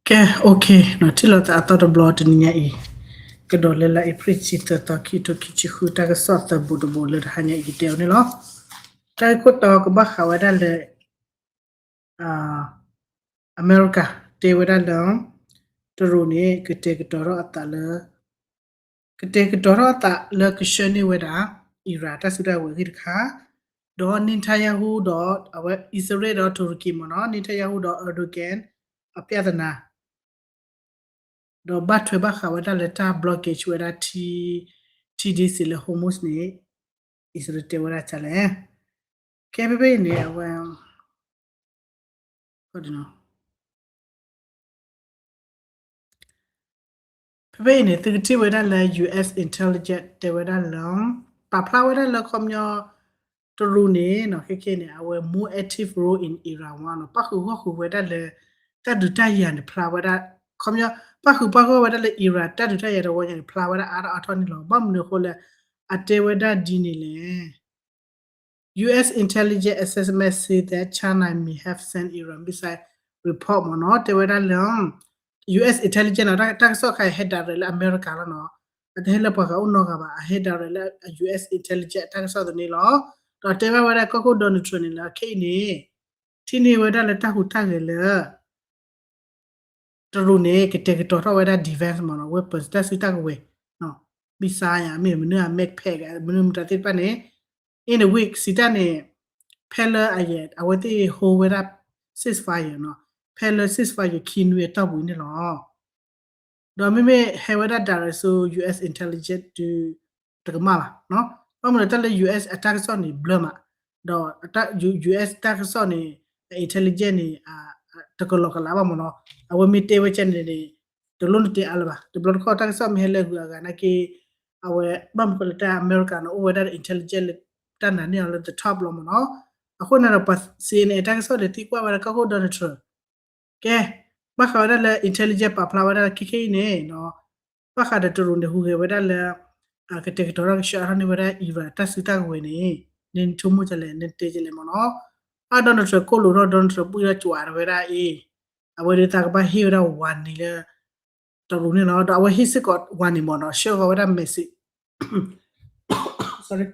ကဲ okay နီၤ, ထံၣ်လိာ်သးအသီတဘျီတနံၤညါအံၤ, ကဒီးလၢလါ April တဆံသၢသီ ခံကထိခံဆံဃု တၢ်ကစီၣ်သၢဘိတဘိလၢတဟါညါအံၤ ယတဲအီၤန့ၣ်လီၤ. တၢ်ဂ့ၢ်ခိၣ်တီကဘၣ်ဃးဝဲဒၣ်လၢ အမဲရကၤ တဲဝဲဒၣ်လၢ တရူးန့ၣ် ကတဲာ်ကတီၤထီၣ်အသးလၢ ကတဲာ်ကတီၤထီၣ်အသးလၢကဆှၢန့ၢ်ဝဲဒၣ် Iran တၢ်စုတၢ်ကဝဲၤအဂ့ၢ်တခါ, ဒီး Netanyahu ဒီးအဝဲ အံၣ်စရ့လးဒီး တူရကံမ့ၢ်နီၤ, Netanyahu ဒီး Erdogan အပြဿနာ ဒီးဘၣ်ထွဲဘၣ်ဃးဝဲဒၣ်လၢတၢ် blockade ဝဲဒၣ်ထံ ထံဒ့စ့လၢ Hormuz န့ၣ် အံၣ်စရ့လးတဲဝဲဒၣ်ဒ်လဲၣ်. ကဲ ဖဲဖဲအံၤန့ၣ် အဝဲ ဖဲဖဲအံၤန့ၣ် သုကထံၣ်ဝဲဒၣ်လၢ US intelligence တဲဝဲဒၣ်လၢ ပာ်ဖျါဝဲဒၣ်လၢခီပညီ တရူးန့ၣ်နီၤ ခဲခဲန့ၣ် အဝဲ more active role in Iran war နီၤ, ပၣ်ဃုာ်ဂီၢ်ဃုာ်ဝဲဒၣ်လၢ တၢ်ဒုးတၢ်ယၤန့ၣ် ဖျါဝဲဒၣ် ခီပညီ ပၣ်ဃုာ်ပၣ်ဂီၢ်ဝဲဒၣ်လၢ Iran တၢ်ဒုးတၢ်ယၤတဝီညါန့ၣ် ဖျါဝဲဒၣ်အါထီၣ်အါထီၣ်န့ၣ်လီၤ. ဘၣ်မနုၤအဃိလဲၣ် အတဲဝဲဒၣ်ဒ်န့ၣ်လဲၣ်. US intelligence assessment say that China may have sent Iran missile report မ့ၢ်နီၤ, တဲဝဲဒၣ်လၢ US intelligence နီၤ, တၢ်ကစီၣ်ခါအံၤ ဟဲ direct လၢအမဲရကၤလီၤနီၤ, အတဟဲလၢပှၤဂၤအိၣ်နီတဂၤဘၣ်, အဟဲ direct လၢ US intelligence တၢ်ကစီၣ်သန့လီၤ. ဒီးတဲဘၣ်ဝဲဒၣ်ကီၢ်ခိၣ် Donald Trump န့ၣ်လၢခဲအံၤန့ၣ် ထံၣ်န့ၢ်ဝဲဒၣ်လၢတၢ်ဟူးတၢ်ဂဲၤလၢ တရူးန့ၣ် ကတဲာ်ကတီၤထီၣ်ဝဲဒၣ် defense မ့ၢ်နီၤ, weapons တၢ်စုတၢ်ကဝဲၤ missile မ့ၢ်မနုၤ အ mag pack မနုၤမတၤသ့ၣ်တဖၣ်န့ၣ် in a week စံးတၢ်န့ၣ် ဖဲလၢအယဲၢ် အဝဲသ့ၣ် hold ဝဲဒၣ် ceasefire နီၤ, ဖဲလၢ ceasefire ခံနွံအတီၢ်ပူၤန့ၣ်လီၤ. ဒီးမ့မ့ၢ်ဟဲဝဲဒၣ် direct ဆူ US intelligence ဒုး တကမၣ်ဘၣ်နီၤ, ဘၣ်မနုၤတၢ်လၢ US အတၢ်ကစီၣ်န့ၣ် ဘျၢမး, ဒီး US တၢ်ကစီၣ်န့ၣ် intelligence န့ၣ် တကလီကလးဘၣ်မ့ၢ်နီၤ, အဝဲမ့ၢ်တဲဝဲကဲန့ၣ်န့ၣ် တလိၣ်နတဲအါလၢၤဘၣ်, တဘျီတခီၣ်တၢ်ကစီၣ်မ့ၢ်ဟဲလၢအဂုၤအဂၤနာ်က့ အဝဲဘၣ်မနုၤဃိလၢတၢ်အမဲရကၤန့ၣ် အိၣ်ဝဲဒၣ် intelligence လၢတၢ်နာ်န့ၢ်အီၤလၢ the top လီၤမ့ၢ်နီၤ, အဃိန့ၣ်ဒီးပှၤ CNN တၢ်ကစီၣ်ဒီးသံကွၢ်ဝဲဒၣ်ကီၢ်ခိၣ် Donald Trump ကဲ ဘၣ်ဃးဝဲဒၣ်လၢ intelligence ပာ်ဖျါဝဲဒၣ်ခဲခဲအံၤန့ၣ် ဘၣ်ဃးဒီးတရူးန့ၣ် ဟူးဂဲၤဝဲဒၣ်လၢ ကတဲာ်ကတီၤထီၣ်ကဆှၢအါထီၣ်န့ၢ်ဝဲဒၣ် Iran တၢ်စုတၢ်ကဝဲၤန့ၣ် နဆိကမိၣ်ဒ်လဲၣ် နတဲဒ်လဲၣ်မ့ၢ်နီၤ, အ Donald Trump ကိၢ်လိာ်ထီၣ် Donald Trump ပှံၢ်ထီၣ်ကွၢ်ဝဲဒၣ်အံၤ အဝဲဒၣ်သးကဘၣ်ဟ့ၣ်ဝဲဒၣ် warning လၢ တရူးန့ၣ်လီၤ, ဒီးအဝဲဟ့ၣ်စ့ၢ်ကီး warning မ့ၢ်နီၤ, ဆှၢဃီၤဝဲဒၣ် message ဆှၢ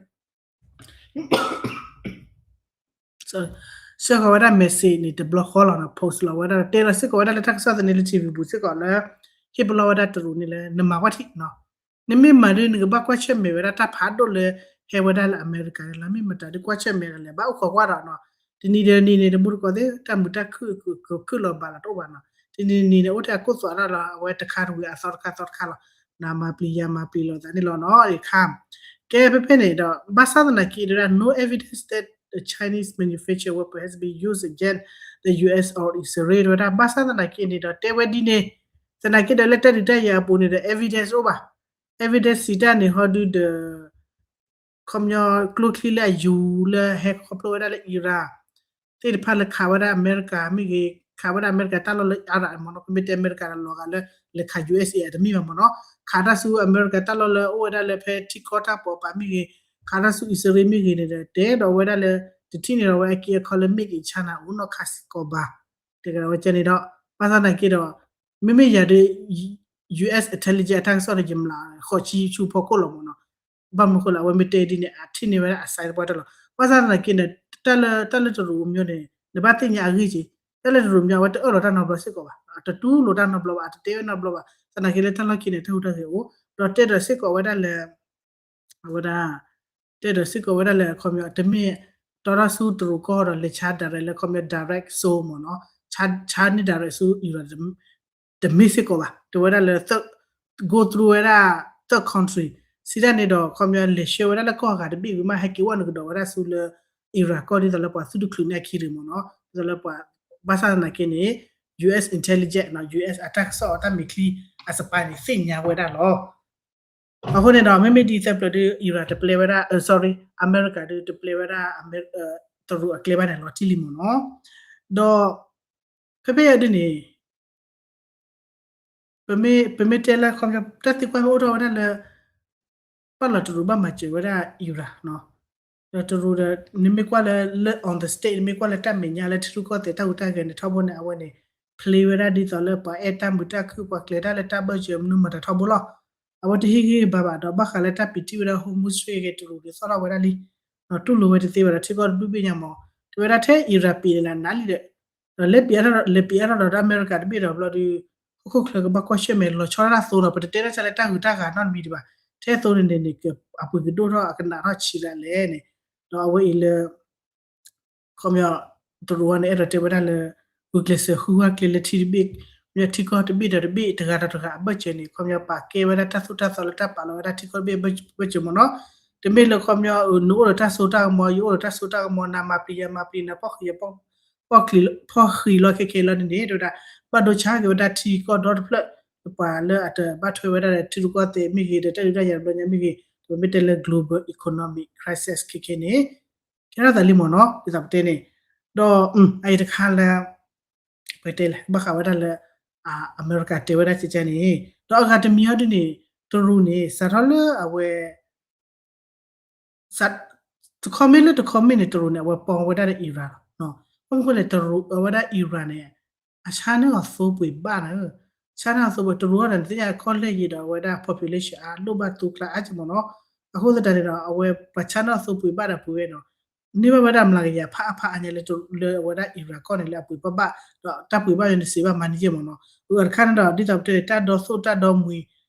ဃီၤဝဲဒၣ် message န့ၣ် တဘျီဃီလီၤနီၤ, post လီၤဝဲဒၣ် တဲလီၤစ့ၢ်ကီးဝဲဒၣ်လၢတၢ်ကစီၣ်သန့လၢ TV ပူၤစ့ၢ်ကီးလၢ ဟ့ၣ်ပလီၢ်ဝဲဒၣ်တရူးန့ၣ်လၢ နမၤကွၢ်ထံနီၤ, နမ့ၢ်မၤဒ် နကဘၣ်ကွၢ်ဆၢၣ်မဲာ်ဝဲဒၣ်တၢ်ဖးဒိၣ်လၢ ဟဲဝဲဒၣ်လၢအမဲရကၤန့ၣ်လီၤ, မ့ၢ်မတၤဒ်ကွၢ်ဆၢၣ်မဲာ်ဒ်လဲၣ် ဘၣ်အိၣ်ခိးကွၢ်ဒီးနီၤ, တနံၤဒီးနံၤန့ၣ် တမူတကိးသ့ၣ် တၢ်မုာ်တၢ်ခုၣ် ခုၣ်လီၤဘၣ်လီၤတအိၣ်ဘၣ်နီၤ, တနံၤနံၤန့ၣ် အိၣ်ထဲအကိၢ်သွးတၢ်လီၤ, အဝဲတခါတဝံၤအသီတခါသီတခါလီၤ, နမၤပျံၤယၤမၤပျံၤလိာ်သးန့ၣ်လီၤနီၤ, အခါ ကဲဖဲဖဲန့ၣ်ဒီး ဘၣ်ဆၣ်သနာ်က့ဒီး no evidence that the Chinese manufactured weapon has been used against the US or Israel ဝဲဒၣ် ဘၣ်ဆၣ်သနာ်က့န့ၣ်ဒီး တဲဝဲဒ်န့ၣ်, သနာ်က့ဒီးလၢတၢ်ဒုးတၢ်ယၤအပူၤန့ၣ်ဒီး evidence အိၣ်ဘၣ်, evidence စံးတၢ်န့ၣ် ဟီဒုဒီး ခီပညီ ကျိချံလၢအယူၤလၢဟဲခီဖျိဝဲဒၣ်လၢ Iran သ့ၣ်တဖၣ်လၢခးဝဲဒၣ်အမဲရကၤမ့ၢ်ဂ့ၤ, ခးဝဲဒၣ်အမဲရကၤတၢ်လီၢ်လၢ Iraq မ့ၢ်နီၤ, ပမ့ၢ်တဲအမဲရကၤဒီးလီၤဂာ်လၢ လဲၤခး USA အတမ့ၢ်ဘၣ်မ့ၢ်နီၤ, ခးတၢ်ဆူအမဲရကၤတၢ်လီၢ်လၢအိၣ်ဝဲဒၣ်လၢဖဲထံကီၢ်တၢ်ပိာ်ပာ်မ့ၢ်ဂ့ၤ, ခးတၢ်ဆူအံၣ်စရ့လးမ့ၢ်ဂ့ၤန့ၣ်ဒီး တဲဒီးဝဲဒၣ်လၢ တထံၣ်န့ၣ်ဒီးဝဲအက့အခီလၢ made in China အိၣ်နီတခါစ့ၢ်ကီးဘၣ်, တဲကဒီးဝဲကဲန့ၣ်ဒီး ဘၣ်ဆၣ်သနာ်က့ဒီး မ့မ့ၢ်ယၤဒီး US intelligence အတၢ်ကစီၣ်ဒီးယမျးဃိးဆံဆူဖီခိၣ်လီၤမ့ၢ်နီၤ, ဘၣ်မနုၤဃိလဲၣ် အဝဲမ့ၢ်တဲဒ်န့ၣ် အထံၣ်န့ၢ်ဝဲဒၣ်အ sign တပှၢ်တၢၢ်လီၤ. ဘၣ်ဆၣ်သနာ်က့န့ၣ် တၢ်လၢ တၢ်လၢတရူးအမျိုးန့ၣ် နဘၣ်သ့ၣ်ညါအဂ့ၢ်က့ၤ, တၢ်လၢတရူးအမျိုး အဝဲတအၢၣ်လီၤတၢ်နီတဘျီစ့ၢ်ကီးဘၣ်, အတတူၢ်လိာ်တၢ်နီတဘျီဘၣ်, အတတဲဝဲနီတဘျီဘၣ်, သနာ်က့လၢတၢ်လီၢ်ခံန့ၣ် တၢ်ဟူးတၢ်ဂဲၤအိၣ်, ဒီးတဲဒီးစ့ၢ်ကီးဝဲဒၣ်လၢ အဝဲဒၣ် တဲဒီးစ့ၢ်ကီးဝဲဒၣ်လၢ ခီပညီ တမ့ၢ်တီထီၣ်ဆူတရူးကီၢ်ဒီး လဲၤဆါ direct လၢ ခီပညီ direct source မ့ၢ်နီၤ, ဆါန့ၢ် direct ဆူ Iran တမ့ၢ်စ့ၢ်ကီးဘၣ်, တဲဝဲဒၣ်လၢ go through ဝဲဒၣ် third country စံးတၢ်န့ၣ်ဒီး ခီပညီ လဲၤဆှၢဝဲဒၣ်လၢကီၢ်အဂၤတဘ့ၣ်ဝံၤမး ဟဲက့ၤဝဲနကဒီးဝဲဒၣ်ဆူလၢ Iran ကီၢ်ဒ်သိးလၢပှၤသုးတချုးန့ၢ်အခံရ့ၣ်မ့ၢ်နီၤ, ဒ်သိးလၢပှၤ ဘၣ်ဆၣ်သနာ်က့န့ၣ် US intelligence နီၤ US အတၢ်ကစီၣ်အတၢ်မဲာ်ချံအစပၤန့ၣ် သ့ၣ်ညါဝဲဒၣ်လီၤ. အဃိန့ၣ်ဒီး မ့မ့ၢ်ဒ်သၢပျၢၤဒုး Iran တပျဲဝဲဒၣ် sorry အမဲရကၤဒုးတပျဲဝဲဒၣ် တရူးအကျဲဘၣ်န့ၣ် လီၤတံၢ်လံမ့ၢ်နီၤ. ဒီး ဖဲဖဲအံၤဒ်န့ၣ် ပမ့ၢ်တဲလၢခီပညီ တၢ်သံကွၢ်မ့ၢ်အိၣ်ထီၣ်ဝဲဒၣ်လၢ ဘၣ်လီၤတရူးဘၣ်မၤစၢၤဝဲဒၣ် Iran နီၤ, ဒီးတရူးဒီး နမ့ၢ်ကွၢ်လၢ လၢ on the stage နမ့ၢ်ကွၢ်လၢတၢ်မဲာ်ညါလၢထံရူၢ်ကီၢ်သဲးတၢ်ဟူးတၢ်ဂဲၤန့ၣ်ထီဘိန့ၣ် အဝဲန့ၣ် play ဝဲဒၣ်ဒ်သိးလၢပှၤအဲၣ်တၢ်မုာ်တၢ်ခုၣ် ပှၤကျဲၤတၢ်လၢတၢ်ဘၢၣ်စၢၤမနုၤမၤတၢ်ထီဘိလီၤ. အဝဲတဟ့ၣ်ဂံၢ်ဘါဘၣ်ဒီး ဘၣ်ဃးလၢတၢ်ပံးတံၢ်ဝဲဒၣ် Hormuz Strait ဂ့ၤ တရူးဒုးသီၣ်ထီၣ်ဝဲဒၣ်လံ, ဒီးတူၢ်လိာ်ဝဲတသ့ဘၣ်ဒီး ထံကီၢ်တဘ့ၣ်ဘ့ၣ်ညါမ့ၢ် တဲဝဲဒၣ်ထဲ Iran ပံးန့ၣ်နၤနးလံဒီး ဒီးလဲၤပံးအါထီၣ် လဲၤပံးအါထီၣ်ဒီး အမဲရကၤတဘ့ၣ်ဒီးဘျီဒုး ဟီၣ်ခိၣ်ချၢကဘၣ်ကွၢ်ဆၢၣ်မဲာ်လီၤဆီဒၣ်တၢ်သိဒီး ပတတဲတၢ်ဆါလၢတၢ်ဂုၤတၢ်ဂၤနီတမံၤဒံးဘၣ်, ထဲသိန့ၣ်န့ၣ် အပှ့ၤကဒိၣ်ထီၣ်အကနးထီၣ်ဆံးဒၣ်လဲာ်န့ၣ်, ဒီးအဝဲအံၤလၢ ခီပညီ တရူးဝဲန့ၣ် အဲၣ်ဒိးတဲဝဲဒၣ်လၢ ဂုာ်ကျဲးစၢးဃုဝဲကျဲလၢထံတဘ့ၣ် ထံကီၢ်တဘ့ၣ်ဒီးတဘ့ၣ် တဂၤဒီးတဂၤအဘၢၣ်စၢၤန့ၣ် ခီပညီပာ်ကဲဝဲဒၣ်တၢ်သိၣ်တၢ်သီလၢတၢ်ပာ်လီၤဝဲဒၣ်ထံကီၢ်တဘ့ၣ်ဘၢၣ်စၢၤမ့ၢ်နီၤ, တမ့ၢ်လၢခီပညီ နအိၣ်ဒီးတၢ်စိတၢ်ကမီၤ ယအိၣ်ဒီးတၢ်စိတၢ်ကမီၤ နမၤပျံၤယၤမၤပျံၤနၤ ဖီၣ်ဃံးယၤ ဖီၣ်ဃံးလီၤခဲခဲလီၤန့ၣ်န့ၣ် တဲဝဲဒၣ် ဘၣ်ဒိဆါက့ၤဝဲဒၣ်ထံကီၢ်ဒီတဖျၢၣ် ပှၤလၢအတဘၣ်ထွဲဝဲဒၣ်ဒီးထံရူၢ်ကီၢ်သဲးမ့ၢ်ဂ့ၤ ဒီးတၢ်ဒုးတၢ်ယၤတဘျီညါမ့ၢ်ဂ့ၤ ပမ့ၢ်တဲလၢ global economic crisis ခဲခဲန့ၣ် ကဲထီၣ်သးလံမ့ၢ်နီၤ ဒ်သိးပတဲန့ၣ်, ဒီး အအံၤတခါလၢ ပတဲလဲၣ် ဘၣ်ဃးဝဲဒၣ်လၢ အမဲရကၤတဲဝဲဒၣ်ကကဲန့ၣ် ဒီးအဂၤတမံၤအီၤဒ်န့ၣ် တရူးန့ၣ် စးထီၣ်လၢအဝဲ တခီမ့ၢ်လၢတခီမ့ၢ်န့ၣ် တရူးန့ၣ် အဝဲပီဝဲဒၣ်ဒီး Iran လီၤ. ဘၣ်မနုၤဃိလဲၣ် တရူး အဝဲဒၣ် Iran န့ၣ် အဆါန့ၢ်အီၤသိပှ့ၤဘၣ်န့ၣ်, ဆါန့ၢ်အီၤသိပှ့ၤ တရူးအီၤဒီး နသ့ၣ်ညါကီၢ်လဲၢ်ယံၤဒီး အဝဲဒၣ် population အါလိၣ်ဘၣ်သိကျါအါက့မ့ၢ်နီၤ. အဃိသတးန့ၣ်ဒီး အဝဲပှၤဆါန့ၢ်အီၤသိပှ့ၤဘၣ်ဒီးပှ့ၤဝဲဒီး န့ၢ်ဘၣ်ဝဲဒၣ်မျးကယၤဖးအါဖးအါညါလၢ လၢအဝဲဒၣ် Iran ကီၢ်န့ၣ်လၢအပှ့ၤဘၣ်ဘၣ် ဒီးတၢ်ပှ့ၤဘၣ်ယဲန့ၣ်စံးဘၣ်မၤန့ၢ်ယဲၢ်မ့ၢ်နီၤ. အတခါန့ၣ်ဒီး ဒ်သိးပတဲန့ၣ် တၢ်ဒီသိၣ်တၢ်ဒီမှံၤ အီ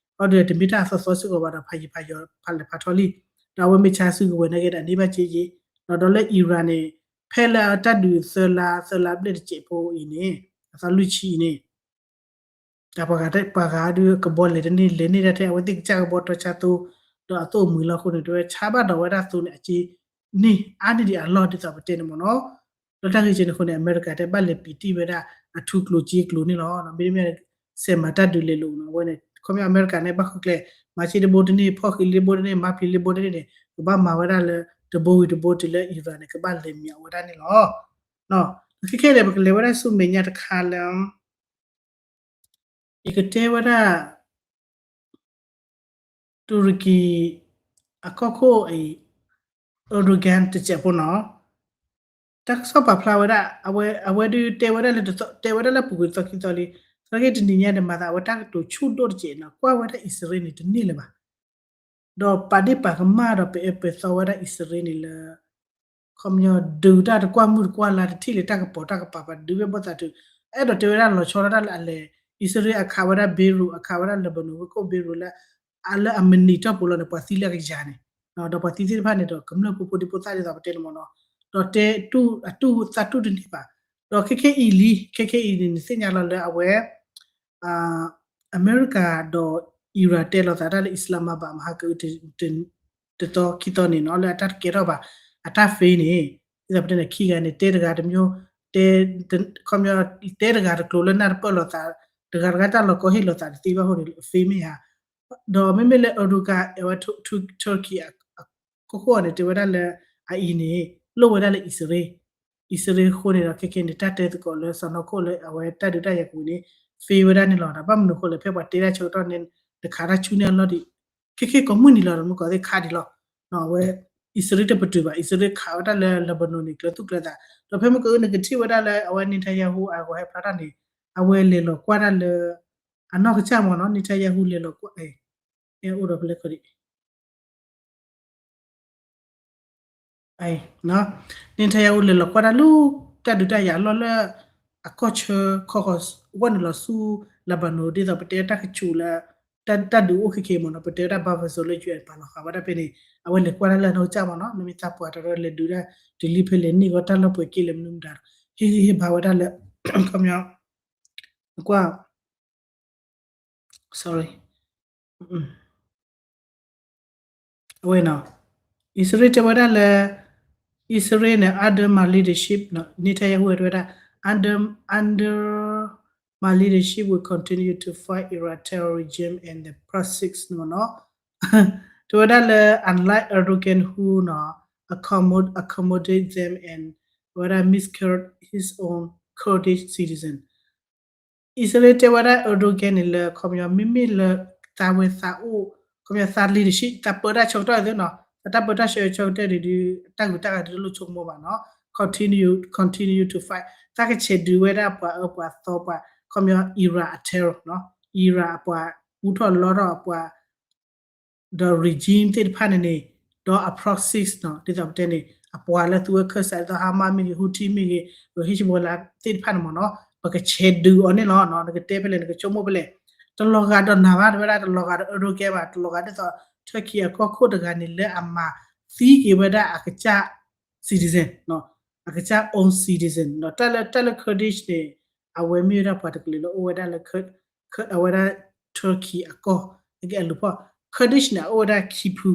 ၤဒီးတမ့ၢ်တၢ်အသီသီစ့ၢ်ကီးဘၣ်ဒီး ဖးယံၤဖးယီၤဖးလဲၢ်ဖးထီလံ. ဒီးအဝဲမ့ၢ်ဆါစုကဝဲၤနာ်က့ဒီး န့ၢ်ဘၣ်က့ယဲၢ် ဒီးဒီးလၢ Iran န့ၣ် ဖဲလၢတၢ်ဒုးသၢလါ သၢလါဘျဲၣ်တစဲးဖိအံၤန့ၣ် အသီလွံၢ်ဆံအံၤန့ၣ် တၢ်ပှၤဂၤ ပှၤဂၤဒုးကဘီလဲၤတန့ၢ် လဲၤန့ၢ်ဒၣ်ထဲ အဝဲသ့ၣ်ကစၢ်ကဘီတီဆါသိ ဒီးအသိၣ်အမှံၤလီၤအဃိန့ၣ် တဲဝဲဆါဘၣ်ဒီးဝဲဒၣ်သိန့ၣ် အက့န့ၢ် အါန့ၢ်ဒံးအလီၢ်ဒ်သိးပတဲန့ၣ်မ့ၢ်နီၤ. ဒီးတၢ်ဂ့ၢ်ကဲန့ၣ်အဃိန့ၣ် အမဲရကၤတဲဘၣ်လဲၤပံးတံၢ်ဝဲဒၣ် အထူကျိၤက့ကျိၤန့ၣ်လီၤ. မ့တမ့ၢ် စဲးမၤတၢ်ဒုးလဲၤလိာ်နီၤ အဝဲန့ၣ် ခီပညီအမဲရကၤန့ၣ် ဘၣ်ဃုကျဲ မၤစ့တဘိတန့ၢ် ဖီၣ်ဃံးလ့တဘိတန့ၢ် မၤပျံၤလ့တဘိတန့ၢ်န့ၣ် ကဘၣ်မၤဝဲဒၣ်လၢ တဘိဝံၤတဘိတုၤလၢ Iran န့ၣ် ကဘၣ်လဲၤမံၤအဝဲဒၣ်န့ၣ်လီၤ. ခဲခဲန့ၣ် ပကလဲၤဝဲဒၣ်ဆူမဲာ်ညါတခါလၢ ယကတဲဝဲဒၣ် တူရကံ အကီၢ်ခိၣ်အံၤ Erdogan တစဲးဖိနီၤ တၢ်ကစီၣ်ပာ်ဖျါဝဲဒၣ် အဝဲ အဝဲဒုးတဲဝဲဒၣ်လၢ တဲဝဲဒၣ်လၢပူၤကွံာ်တသီခံသီလံ သီက့တနံၤညါန့ၣ် မၤသးအဝဲတၢ်ကတိၤဆူၣ်ဒိၣ်တစဲးနီၤ ကွၢ်ဝဲဒၣ်အံၣ်စရ့လးန့ၣ် တန့ၢ်လၢၤဘၣ် ဒီးပာ်ဒ့ၣ်ပာ်ကမၣ်ဒီး ပအဲၣ်ပသီဝဲဒၣ်အံၣ်စရ့လးန့ၣ်လၢ ခီပညီ ဒုးတၢ်တကွၢ်မုၢ်တကွၢ်လါ တထံၣ်လၢတၢ်ကပီၤတၢ်ကပၤ ပဒုးဝဲဘီသးတုၤ အဲၣ်ဒိးတဲဝဲဒၣ်လီၤဆီဒၣ်တၢ်လၢအလဲၤ အံၣ်စရ့လးအခးဝဲဒၣ် Beirut အခးဝဲဒၣ် Lebanon ဝ့ၢ်ခိၣ် Beirut လၢ လၢအမနံၤတီၢ်ပူၤလီၤန့ၣ် ပှၤသံလၢအကယၤန့ၣ် ဒီးပှၤသံသ့ၣ်တဖၣ်န့ၣ်ဒီး ကမျၢၢ်ဖိဖိဒံဖိသၣ်ဒ်သိးပတဲန့ၣ်မ့ၢ်နီၤ ဒီးတဲတူၢ်အတူၢ်သးတူၢ်တန့ၢ်ဘၣ် ဒီးခဲခဲအံၤလံ ခဲခဲအံၤန့ၣ် နသ့ၣ်ညါလီၤလၢအဝဲ အမဲရကၤဒီး Iran တဲလိာ်သးတၢ်လၢ Islamabad မဟါကအု တသီခံသီန့ၣ်နီၤ လၢအတၢ်တကဲထီၣ်ဘၣ် အတၢ် phase န့ၣ် ဒ်သိးပတဲန့ၣ် ခံဂၤန့ၣ် တဲတဂၤတမျိုး တဲ ခီပညီ တဲတဂၤတကျိၤလၢနၢ်တပၢၢ်လိာ်သး တဂၤတဂၤတၢ်လီၤကီဟ့ၣ်လိာ်သးတသ့ဘၣ်အဃိန့ၣ် phase မ့ၢ်ဧါ ဒီးမ့မ့ၢ်လၢ Erdogan အဝဲ Turkey အကီၢ်ခိၣ်အီၤန့ၣ် တဲဝဲဒၣ်လၢ အအံၤန့ၣ် လိၣ်ဝဲဒၣ်လၢအံၣ်စရ့လး အံၣ်စရ့လးအဃိန့ၣ်ဒီး ခဲခဲန့ၣ် တၢ်တဲသကိးလၢစီၢ်နီၤခိၣ်လၢအဝဲတၢ်ဒုးတၢ်ယၤကဝံၤန့ၣ် phase ဝဲဒၣ်န့ၣ်လီၤ. ဒီးဘၣ်မနုၤအဃိလဲၣ် ဖဲပှၤတဲတၢ်ဆၢကတီၢ်န့ၣ် တခးတၢ်ဆူန့ၢ်အလီၢ်ဒံး ခဲခဲကိးမုၢ်နံၤလီၤ ဒီးမုၢ်ကီၢ်သ့ၣ်ခးဒံးလီၤ. အဝဲ အံၣ်စရ့လးတပတုာ်ဘၣ် အံၣ်စရ့လးခးဝဲဒၣ်လၢ Lebanon န့ၣ် ကျဲၤသူၣ်ကျဲၤသး ဒီးဖဲမုၢ်ကနံၤနကထံၣ်ဝဲဒၣ်လၢ အဝဲ Netanyahu အဂီၤဟဲဖျါထီၣ်န့ၣ် အဝဲလဲၤလီၤကွၢ်ဒၣ်လၢ အနီၢ်ကစၢ်မ့ၢ်နီၤ Netanyahu လဲၤလီၤကွၢ် အိၣ်ဒီးဖဲလဲၣ်ခီဒံး Netanyahu လဲၤလီၤကွၢ်တၢ်လၢ တၢ်ဒုးတၢ်ယၤအလီၢ်လၢ အကီၢ်ဆၢခီဃီၤဝဲန့ၣ်လီၤဆူ Lebanon ဒ်သိးပတဲတၢ်ကဆူးလၢ တၢ်ဒုးအိၣ်ခဲခဲမ့ၢ်နီၤ ပတဲဝဲဒၣ် buffer zone လၢ ယူၢ်အဲၣ် ပာ်လီၤဃာ်ဝဲဒၣ်ဖဲန့ၣ် အဝဲလဲၤကွၢ်တၢ်လၢအနီၢ်ကစၢ်မ့ၢ်နီၤ မ့မ့ၢ်သးပှၢ်တၢ်ဒီးလဲၤဒုးတၢ် တုၤလံဖဲလဲၣ်န့ၢ်ဂီၢ်တၢ်လီၢ်ပှဲၤက့ၤလၢမနုၤမတၤဒီး ဟ့ၣ်ဂံၢ်ဟ့ၣ်ဘါဝဲဒၣ်လၢ ခီပညီ ကွၢ် sorry အဝဲနီၤ အံၣ်စရ့လးတဲဝဲဒၣ်လၢ အံၣ်စရ့လးန့ၣ် under my leadership နီၤ Netanyahu တဲဝဲဒၣ် under under my leadership will continue to fight Iran terror regime and the proxies နီၤ တဲဝဲဒၣ်လၢ unlike Erdogan who နီၤ accommod accommodate them and ဝဲဒၣ် miscarried his own Kurdish citizen အံၣ်စရ့လးတဲဝဲဒၣ် Erdogan န့ၣ်လၢ ခီပညီ မ့မ့ၢ်လၢသးဝဲသးအိၣ် ခီပညီ သး leadership သးပၢတၢ်ဆၢကတီၢ်သ့နီၤ သးတၢ်ပၢတၢ်ဆၢကတီၢ်ဒုး တၢ်ဂုၤတၢ်ဂၤဒုးတလိၣ်ဆိကမိၣ်ဘၣ်နီၤ continue continue to fight သးကဆဲးဒုးဝဲဒၣ်ပှၤအၢပှၤသီပှၤ ခီပညီ Iran အ terror နီၤ Iran အပှၤ ပူထီၣ်လီထီၣ်အပှၤ ဒီး regime သ့ၣ်တဖၣ်န့ၣ်န့ၣ် ဒီးအ proxies နီၤ ဒ်သိးပတဲန့ၣ် အပှၤလၢသူဝဲခၢၣ်စးဒ်သိး Hamas မ့ၢ်ဂ့ၤ Houthi မ့ၢ်ဂ့ၤ ဒီး Hezbollah သ့ၣ်တဖၣ်န့ၣ်မ့ၢ်နီၤ ပကဆဲးဒုးအီၤန့ၣ်လီၤနီၤ နကတဲဖဲလဲၣ် နကဆိကမိၣ်ဖဲလဲၣ် တလီၤဂာ်ဒီးနၤဘၣ် တဲဝဲဒၣ် တလီၤဂာ်ဒီး Erdogan ဘၣ် တလီၤဂာ်ဒ်သိး Turkey အကီၢ်ခိၣ်တဂၤန့ၣ် လၢအမၤသံက့ၤဝဲဒၣ်အကစၢ် citizen နီၤ အကစၢ် own citizen ဒီးတၢ်လၢ တၢ်လၢ Kurdish န့ၣ် အဝဲမ့ၢ်ဝဲဒၣ်ပှၤတကလုာ်လၢအိၣ်ဝဲဒၣ်လၢ အဝဲဒၣ် Turkey အကီၢ် အကဲအလူၤဖီၣ် Kurdish န့ၣ် အအိၣ်ဝဲဒၣ်ခံဖု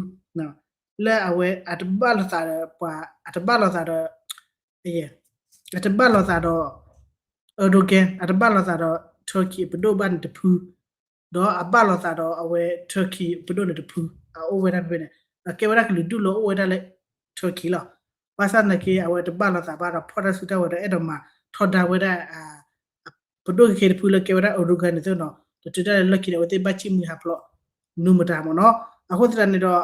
လၢအဝဲအတဘၣ်လိာ်သးဒီးပှၤ အတဘၣ်လိာ်သးဒီး အတဘၣ်လိာ်သးဒီး Erdogan အတဘၣ်လိာ်သးဒီး Turkey အပဒိၣ်ဘၣ်န့ၣ်တဖု ဒီးအဘၣ်လိာ်သးဒီးအဝဲ Turkey ပဒိၣ်န့ၣ်တဖု အအိၣ်ဝဲဒၣ်ဖဲဖဲန့ၣ် ဒီးကဲဝဲဒၣ်ကလုာ်ဒူၣ်လၢအိၣ်ဝဲဒၣ်လၢ Turkey လီၤ. ဘၣ်ဆၣ်သနာ်က့ အဝဲတဘၣ်လိာ်သးဘၣ်ဒီး ဖီၣ်တၢ်စုတၢ်ဝဲၤဒီးအဲၣ်ဒိးမၤထီဒါဝဲဒၣ် ပဒိၣ်ခဲခဲတဖုလၢကဲဝဲဒၣ် Erdogan န့ၣ်သ့နီၤ ဒီးတုၤဒၣ်လဲာ်လီၢ်ခံန့ၣ် အဝဲသ့ၣ်ဘၣ်စံၣ်မှံဟးဖျိး နူမတၤမ့ၢ်နီၤ အဃိသတးန့ၣ်ဒီး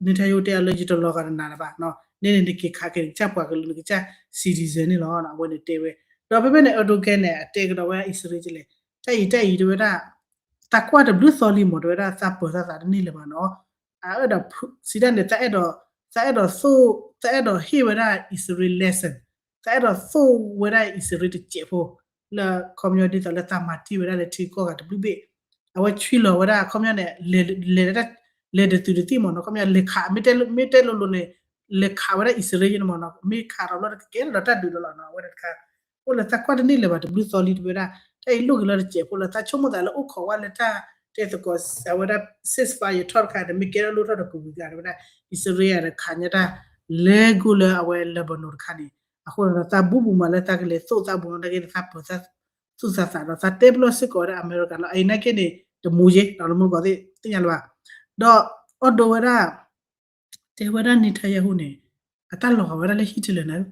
Netanyahu တဲအီၤလၢယတလီၤဂာ်ဒီးနၤလၢၤဘၣ် န့ၣ်န့ၣ်နက့ၤခးက့ၤနကစၢ်ပှၤကလုာ်နကစၢ် citizen န့ၣ်လီၤ အဝဲန့ၣ်တဲဝဲ ဒီးဖဲဖဲန့ၣ် Erdogan န့ၣ် အတဲကဒီးဝဲဒၣ်အံၣ်စရ့လးလဲၣ် တၢ်အံၤတၢ်အံၤတဲဝဲဒၣ် သးကွၢ်တဘျုးသီလံမ့ၢ် တဲဝဲဒၣ်သးပၢၤသးသးတန့ၢ်လၢၤဘၣ်နီၤ အအၢဒီး စံးဒၣ်န့ၣ် သးအဲၣ်ဒိး သးအဲၣ်ဒိးသိၣ် သးအဲၣ်ဒိးဟ့ၣ်ဝဲဒၣ်အံၣ်စရ့လး lesson သးအဲၣ်ဒိးသိၣ်ဝဲဒၣ်အံၣ်စရ့လးတစဲးဖိ လၢခီပညီဒ်သိးလၢသးမၤတံၢ်ဝဲဒၣ်လၢထံကီၢ်ဂၤတဘျုးဘ့ၣ် အဝဲဆွံလီၤဝဲဒၣ်ခီပညီန့ၣ် လဲၤ လဲၤတသုးတသ့ၣ်မ့ၢ်နီၤ ခီပညီလဲၤခး မ့ၢ်တဲလိၤလိၤန့ၣ် လဲၤခးဝဲဒၣ်အံၣ်စရ့လးန့ၣ်မ့ၢ်နီၤ မ့ၢ်ခးထီၣ်ဘျီဒီးကကဲထီၣ်ဒီးတၢ်ဒုးဒီးလီၤနီၤ အဝဲန့ၣ်တခါ အိၣ်လၢသးကွၢ်တန့ၢ်လၢၤဘၣ်တဘျုးသီလံတဲဝဲဒၣ် တၢ်အံၤလိၣ်က့ၤလီၤတစဲးဖိလၢသးဆိကမိၣ်သးလၢအိၣ်ခိးဝဲလၢတၢ် တဲသကိးအဝဲဒၣ် ceasefire ထီၣ်တခါန့ၣ် မ့ၢ်ကဲထီၣ်လိၣ်ထီၣ်ဒီးကဝံၤဂၤတဲဝဲဒၣ် အံၣ်စရ့လးဒီးခးညါတၢ် လဲၤကိၢ်လၢအဝဲ Lebanon တခါန့ၣ် အဃိဒီးသးဘူးဘူးမးလၢသးကလဲၤသိၣ်သးဘူးနီၤ နာ်က့န့ၣ် သးပၢၤသးသူၣ်သးသးဒီး သးတဲပလီၢ်စ့ၢ်ကီးဝဲဒၣ်အမဲရကၤလီၤ အအံၤနာ်က့န့ၣ် တမူယ့ ဒီးတမူတကိးသ့ၣ်ညါလၢၤဘၣ် ဒီးအီၣ်ဒိးဝဲဒၣ် တဲဝဲဒၣ် Netanyahu န့ၣ် အတၢ်လီၤဂာ်ဝဲဒၣ်လၢ Hitler န့ၣ်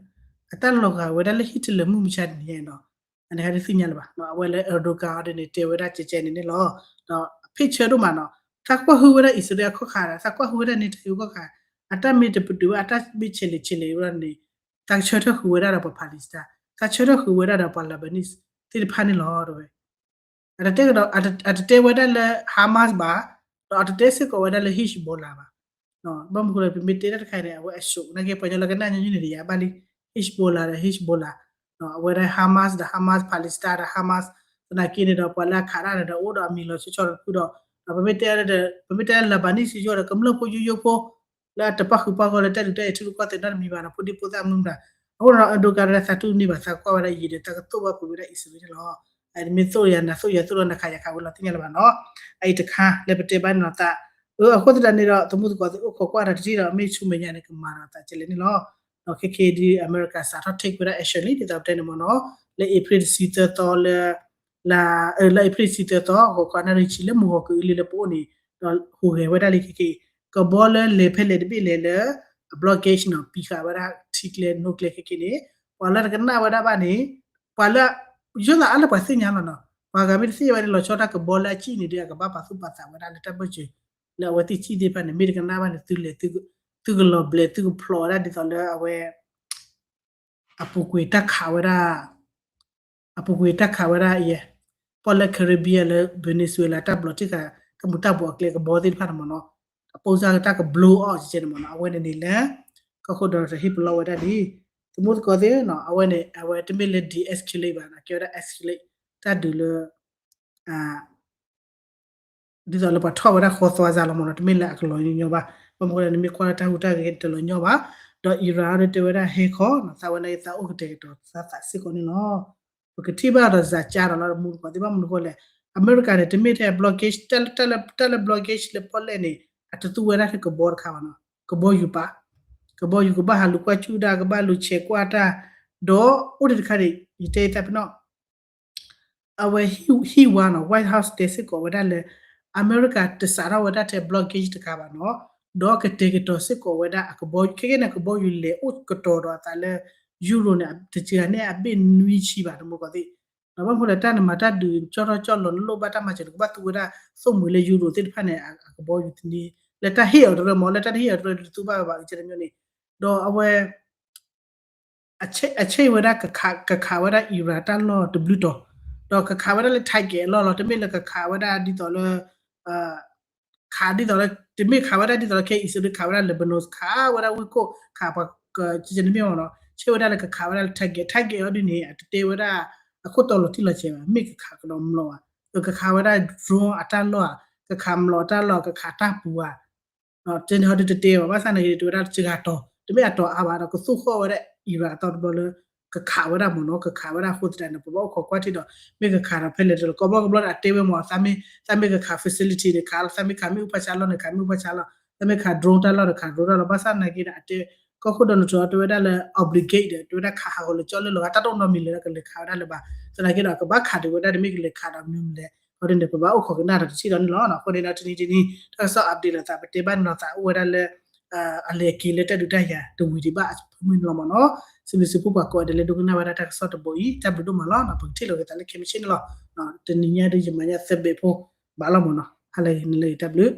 အတၢ်လီၤဂာ်ဝဲဒၣ်လၢ Hitler မုၢ်မဆါတနံၤညါန့ၣ်ဒီး အန့ၣ်ဟဲဒ်သ့ၣ်ညါလၢၤဘၣ် အဝဲလၢ Erdogan အီၤဒ်န့ၣ် တဲဝဲဒၣ်ကဲကဲန့ၣ်န့ၣ်လီၤ ဒီးအဖ့ၣ်ဆၢဒိၣ်မးနီၤ သးကွၢ်ဟုဝဲဒၣ်အံၣ်စရ့လးအခီၣ်ခါ သးကွၢ်ဟုဝဲဒၣ် Netanyahu အခီၣ်ခါ အတၢ်မ့ၢ်တပတုာ်ဘၣ် အတၢ်မ့ၢ်ဆဲးလဲးဆဲးလဲးဝဲဒၣ်န့ၣ် သးဆၢထၢၣ်ဃုာ်ဝဲဒၣ်ဒီးပှၤ Palestine သးဆၢထၢၣ်ဃုာ်ဝဲဒၣ်ဒီးပှၤ Lebanese သ့ၣ်တဖၣ်န့ၣ်လီၤ တဲဝဲ အတတဲကဒီး အတတဲဝဲဒၣ်လၢ Hamas ဘၣ်, ဒီးအတတဲစ့ၢ်ကီးဝဲဒၣ်လၢ Hezbollah ဘၣ်. ဘၣ်မနုၤဃိလဲၣ် ပမ့ၢ်တဲတၢ်တခါအံၤန့ၣ် အဝဲအ show နာ်က့ ပှၤကညီလၢကနၣ်ညီနုၢ်န့ၣ် ယၤဘၣ်လံ Hezbollah ဒီး Hezbollah, အဝဲဒၣ် Hamas ဒီး Hamas, Palestine ဒီး Hamas, သနာ်က့န့ၣ်ဒီး ပှၤလၢအခးတၢ်န့ၣ်ဒီး အိၣ်ဒီးအမံၤလီၤဆီဆီတဖုဒီး, ဒီးပမ့ၢ်တဲလၢ ပမ့ၢ်တဲလၢ Lebanese စ့ၢ်ကီးဒီး ကမျၢၢ်ဖိယိယိဖိ လၢအတပာ်ဃုာ်ပာ်ဂီၢ်လၢတၢ်ဒုးတၢ်ယဲၢ်ထံရူၢ်ကီၢ်သဲးနီတမံၤဘၣ်ဒီး ဖိဒံဖိသၣ်မုၢ်မတၤ, အဃိဒီး Erdogan ဒီးသးတူၢ်န့ၢ်ဘၣ် သးကွၢ်ဝဲဒၣ်ယံာ်ဒီး သးကသိၣ်ဘၣ်ပှၤဝဲဒၣ်အံၣ်စရ့လးန့ၣ်လီၤ. မ့ၢ်သိၣ်ယၤနၤသိၣ်ယၤသိၣ်လီၤနၤခးယၤခးဝဲလီၤသ့ၣ်ညါလၢၤဘၣ်နီၤ. အအံၤတခါ လၢပတဲဘၣ်န့ၣ်လီၤ သး, အဃိသတးန့ၣ်ဒီး သမူသကိးသ့ၣ်အိၣ်ခိးကွၢ်တၢ်တထံၣ်ဒီး မ့ၢ်ဆူမဲာ်ညါန့ၣ် ကမၤဒီးသးကလဲၣ်န့ၣ်လီၤ. ဒီးခဲက့ဒ်အမဲရကၤစးထီၣ် take ဝဲဒၣ် action လံ ဒ်သိးပတဲန့ၣ်မ့ၢ်နီၤ, လၢ April တဆံသၢသီလၢ လၢ လၢ April တဆံသၢသီ ဂီၤခီနၣ်ရံၣ်ဆံလၢမုၢ်ဂီၤကအုလံလၢပအိၣ်န့ၣ်, ဒီးဟူးဂဲၤဝဲဒၣ်လံခဲက့, ကဘီလၢလဲၤဖဲလဲၣ်တဘ့ၣ်လဲၣ်လၢ အ blockade နီၤ ပံၤဃာ်ဝဲဒၣ်ထံကျဲနိကျဲခဲက့န့ၣ်, ပှၤလၢတကနၣ်ဝဲဒၣ်ဘၣ်န့ၣ်, ပှၤလၢ ယိသးအါလၢပှၤသ့ၣ်ညါလီၤနီၤ, ပှၤဂၤမ့ၢ်တသ့ၣ်ညါဘၣ်န့ၣ် လီၤဆီတၢ်ကဘီလၢအစံၣ်န့ၣ်ဒီး အကဘၣ်ပာ်သူၣ်ပာ်သးဝဲဒၣ်လၢတၢ်ဘၢၣ်စၢၤ, လၢအဝဲသ့ၣ်စံၣ်သ့ၣ်တဖၣ်န့ၣ် မ့ၢ်တကနၣ်ဘၣ်န့ၣ် သုလဲၤ သုကလီၤဘျဲး သုကဖျိးဝဲဒၣ်ဒ်သိးလၢအဝဲ အပူၤကွံာ်တၢ်ခးဝဲဒၣ်, အပူၤကွံာ်တၢ်ခးဝဲဒၣ်ယဲ, ပီၣ်လဲၣ် Caribbean လၢ Venezuela တၢ်ဘျီးထံၣ်ဃာ် တၢ်မူၤတၢ်ဘှီးအကျဲကဘီသ့ၣ်တဖၣ်န့ၣ်မ့ၢ်နီၤ, အပိၢ်စၢ်တၢ်က blow off ကဲန့ၣ်မ့ၢ်နီၤ, အဝဲန့ၣ်န့ၣ်လၢ ကီၢ်ခိၣ်ဒီးတဟ့ၣ်ပလီၢ်ဝဲဒၣ်လံ, သမူသကိးသ့ၣ်နီၤ, အဝဲန့ၣ် အဝဲတမ့ၢ်လၢ de-escalate ဘၣ်နီၤ, ကဲဝဲဒၣ် escalate တၢ်ဒုးလၢ ဒ်သိးလၢပှၤထီၣ်ဝဲဒၣ်ဃီသွါစှၤလီၤမ့ၢ်နီၤ, တမ့ၢ်လၢအကလီၤညီညီဘၣ်, ဘၣ်မနုၤဃိလဲၣ် နမ့ၢ်ကွၢ်လၢတၢ်ဟူးတၢ်ဂဲၤတလီၤညီဘၣ်, ဒီး Iran အီၤဒ်တဲဝဲဒၣ်ဟဲခီနီၤ, သးဝဲန့ၣ်သးအိၣ်ကတဲာ်ကတီၤသးသးစ့ၢ်ကီးန့ၣ်လီၤ. ပကထံၣ်ဘၣ်ဒီးစးကါဒီးလီၤ သမူသကိးသ့ၣ် ဘၣ်မနုၤဃိလဲၣ်, အမဲရကၤန့ၣ် တမ့ၢ်ထဲ blockade တၢ်လၢ blockade လၢပီၣ်လဲၣ်န့ၣ် အတသူဝဲဒၣ်ထဲကဘီတခါဘၣ်နီၤ, ကဘီယူၤပာ်, က ကဘီယူၤကဘၣ်ဟးလူၤကွၢ်စူၣ်တၢ် ကဘၣ်လူၤဆဲးကွၢ်တၢ်, ဒီးအိၣ်ဒံးတခါန့ၣ် ယတဲသးပ့ၤနီၣ် အဝဲဟံၣ်ဝါနီၤ White House တဲစ့ၢ်ကီးဝဲဒၣ်လၢ အမဲရကၤတစးထီၣ်ဝဲဒၣ်ထဲ blockade တခါဘၣ်နီၤ, ဒီးကတဲာ်ကတီၤစ့ၢ်ကီးဝဲဒၣ်အကဘီယူၤ ခဲကဲန့ၣ် ကဘီယူၤလဲၤအိၣ်ကတီၤဒီးအသးလၢ ယူရိၤန့ၣ် တစှၤန့ၢ်အဘ့ၣ်နွံဆံဘၣ် တမုၢ်ကီၢ်သ့ၣ်, ဒီးဘၣ်မနုၤလဲၣ် တၢ်နမၤတၢ်ဒုးကၠီထီၣ်ကၠီလီၤ နလိၣ်ဘၣ်တၢ်မၤစၢၤ နကဘၣ်သူဝဲဒၣ် သိၣ်မှံၤလၢယူရိၤသ့ၣ်တဖၣ်န့ၣ် အကဘီယူၤတနံၤ လၢတၢ်ဟ့ၣ်အီၤတရၢမး လၢတၢ်တဟ့ၣ်အီၤတရၢ တသူဘၣ်ဝဲဘၣ် တမံၤန့ၣ်, ဒီးအဝဲ အဆ့ၣ်ဝဲဒၣ် ကခးဝဲဒၣ် Iran တၢ်လီၢ်တဘျုးတီၤ, ဒီးကခးဝဲဒၣ်လၢ target အလီၢ်လီၤ. တမ့ၢ်လၢကခးဝဲဒၣ်ဒ်သိးလၢ ခးဒ်သိးလၢ တမ့ၢ်ခးဝဲဒၣ်ဒ်သိးလၢခဲအံၤ အံၣ်စရ့လးခးဝဲဒၣ် Lebanon ခးဝဲဒၣ်ဝ့ၢ်ခိၣ် ခးပှၤ ကနမ့ၢ်မနီၤ ဆ့ၣ်ဝဲဒၣ်လၢကခးဝဲဒၣ်လၢ target, target အီၤဒ်န့ၣ် အတတဲဝဲဒၣ် အခိၣ်တီလီၤတံၢ်လီၤဆဲးဘၣ် မ့ၢ်ကခးကဒီးမျိာ်ဧါ, ကခးဝဲဒၣ် drone အတၢ်လီၢ်ဧါ, ကခးမျိာ်အတၢ်လီၢ် ကခးတၢ်ပူၤဧါ တဲန့ၣ်ဟီဒုးတတဲဘၣ် ဘၣ်ဆၣ်သနာ်က့ တဝဲဒၣ်စှၤတီၤ တမ့ၢ်အတီၤအါဘၣ်ဒီး ကသူၣ်ဃီၣ်ဝဲဒၣ် Iran အသီတဘျီလၢ ကခးဝဲဒၣ်မ့ၢ်နီၤ ကခးဝဲဒၣ်အဃိသတးန့ၣ် ပဘၣ်အိၣ်ခိးကွၢ်ထံဒီး မ့ၢ်ကခးဒီးဖဲလဲၣ်တလီၤ ကိးဘျီကဘျီဒီး အတဲဝဲမ့ၢ် သးမ့ၢ်ကခး facility န့ၣ်ခးလီၤ သးမ့ၢ်ခးမ့ၣ်အူဖးဆါလီၢ်န့ၣ် ခးမ့ၣ်အူဖးဆါလီၢ် သးမ့ၢ်ခး drone တၢ်လီၢ်န့ၣ် ခး drone တၢ်လီၢ် ဘၣ်ဆၣ်သနာ်က့ဒီး အတဲ ကီၢ်ခိၣ် Donald Trump တဲဝဲဒၣ်လၢ obligate ဒီး တဲဝဲဒၣ်ခးဟးဂီၤလၢကၠီလၢလီၤဂာ် တၢ်တအိၣ်နီတမံၤလၢၤ ကလဲၤခးဝဲဒၣ်လၢၤဘၣ် သနာ်က့ဒီး ကဘၣ်ခးဒံးဝဲဒၣ် တမ့ၢ်ကလဲၤခးဒီးမနုၤမနုၤလဲၣ် အဃိန့ၣ် ပဘၣ်အိၣ်ခိးကနၣ်ဒီးတထံၣ်ဒီးန့ၣ်လီၤ. အဃိန့ၣ်ဒီး တနံၤတနံၤ တၢ်ကစီၣ် update လီၤသး ပတဲဘၣ်န့ၣ်လီၤသး အိၣ်ဝဲဒၣ်လၢ အလဲၤက့ၤလၢတၢ်ဒုးတၢ်ယၤတဝံၤဒံးဘၣ်အဖၢမုၢ်န့ၣ်လီၤမ့ၢ်နီၤ. စံးဘျုးစံးဖှိၣ်ပှၤကိးဂၤဒဲးလၢဒိကနၣ်ဝဲဒၣ်တၢ်ကစီၣ်တဘိအံၤ တၢ်ဘျုးဒိၣ်မးလီၤ. ပကထံၣ်လိာ်က့ၤသးလၢခဲမုၢ်ဆ့ၣ်န့ၣ်လီၤ. တနံၤညါဒ်ယမၤညါသၢဘဲးဖိ ဘၣ်လီၤမ့ၢ်နီၤ. ဟါလၢအဂ့ၤ နလၢအဂ့ၤ တၢ်ဘျုး